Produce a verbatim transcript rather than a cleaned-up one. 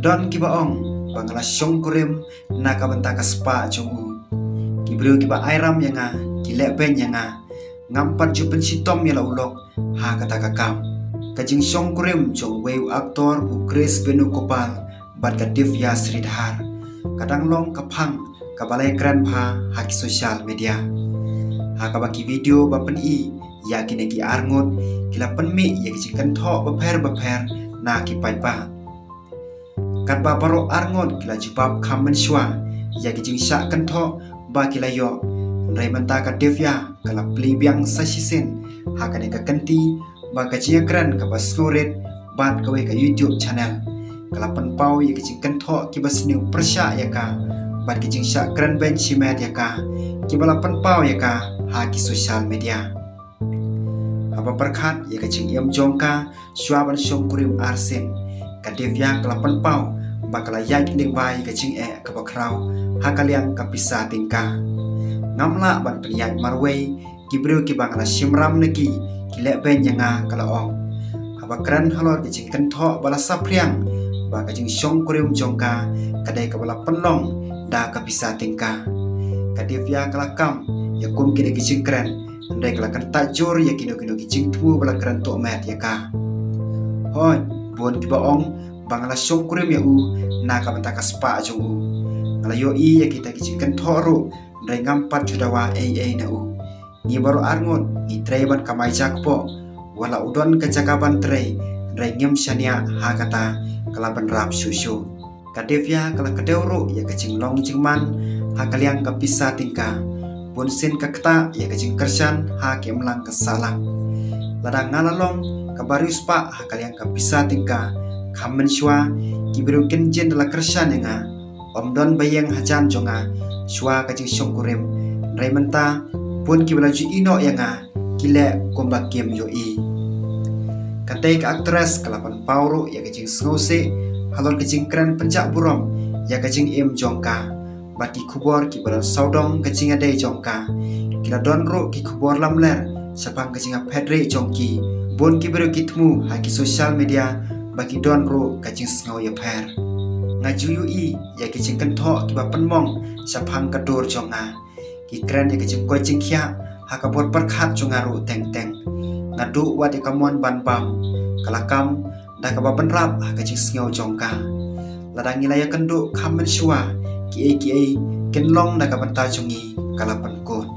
Don kiba ong ba nga la shongkurim na ka bynta ka spah jong u. Ki briew kiba ai ram ïa nga ki leh beiñ ïa nga. Ngam pat ju pynshitom ïa la u lok ha kata ka kam. Ka jingshongkurim jong uwei u actor u Chris Venugopal bad ka Divya Sridhar ka dang long ka phang kaba la ïakren bha ha ki social media. Ha kaba ki video ba pyni ïa kine ki arngut ki la pynmih ïa ki jingkynthoh bapher bapher na ki paidbah. Katba baroh arngut ki la jubab kham mynshuwa ïa ki jingshah kynthoh ba ki la ïoh, hynrei mynta ka Divya ka la plie biang sa shisien ha kane ka kynti ba ka jingïakren kaba sngewrit bad kawei ka YouTube channel ka la pynpaw ïa ki jingkynthoh kiba sniew pyrshah ïa ka bad ki jingshah kren beiñ shimet ïa ka kiba la pynpaw ïa ka ha ki social media. Haba pyrkhat ïa ka jingim jong ka shuwa ban shongkurim arsien, ka Divya ka la pynpaw ba ka la ïaid lyngba ïa ka jingeh kaba khraw ha ka liang ka pisa tyngka. Ngam lah ban pynïaid marwei, ki briew kiba nga la shim ram na ki ki leh beiñ ïa nga, ka la ong. Haba kren halor ka jingkynthoh ba la saphriang ba ka jingshongkurim jong ka ka dei kaba la pynlong da ka pisa tyngka, ka Divya ka la kam ïa kum kine ki jingkren, hynrei ka la kyntait jur ïa kino kino ki jingthmu ba la kren tohmet ïa ka. Hooid, bun kiba ong ba nga la shongkurim ïa u na ka bynta ka spah jong u. Nga la ïohi ïa kita ki jingkynthoh ruh, hynrei ngam pat ju dawa ei ei na u. Ngi baroh arngut ngi trei ban kamai jakpoh, wat la u don ka jaka ban trei, hynrei ngim shaniah ha kata, ka la bynrap shuh shuh. Ka Divya ka la kdew ruh ïa ka jinglong jingman ha ka liang ka pisa tyngka. Bunsien ka ktah ïa ka jingkyrshan ha ka imlang ka sahlang. Lada nga la long kaba riewspah ha ka liang ka pisa tyngka, kham mynshuwa ki briew kin jin da la kyrshan ïa nga. Ym don ba ïeng hajan jong nga shuwa ka jingshongkurim, hynrei mynta bun kiba la ju ïehnoh ïa nga ki leh kumba kim ïohi. Katei ka actress ka la pynpaw ruh ïa ka jingsngewsih halor ka jingkren pynjah burom ïa ka jingim jong ka bad ki khubor kiba don sawdong ka jingïadei jong ka. Ki la don ruh ki khubor lamler shaphang ka jingïaphet rieh jong ki. Bun ki briew ki thmu ha ki social media ba ki don ruh ka jingsngew ïapher. Nga ju ïohi ïa ki jingkynthoh kiba pynmong shaphang ka dur jong nga. Ki kren ïa ka jingkoit jingkhiah ha ka bor pyrkhat jong nga ruh teng teng. Nga duh wat ïa ka mon ban bam, ka la kam da kaba bynrap ha ka jingsngew jong ka. Lada ngi la ïakynduh kham mynshuwa, kiei kiei kin long na ka bynta jong ngi, ka la pynkut.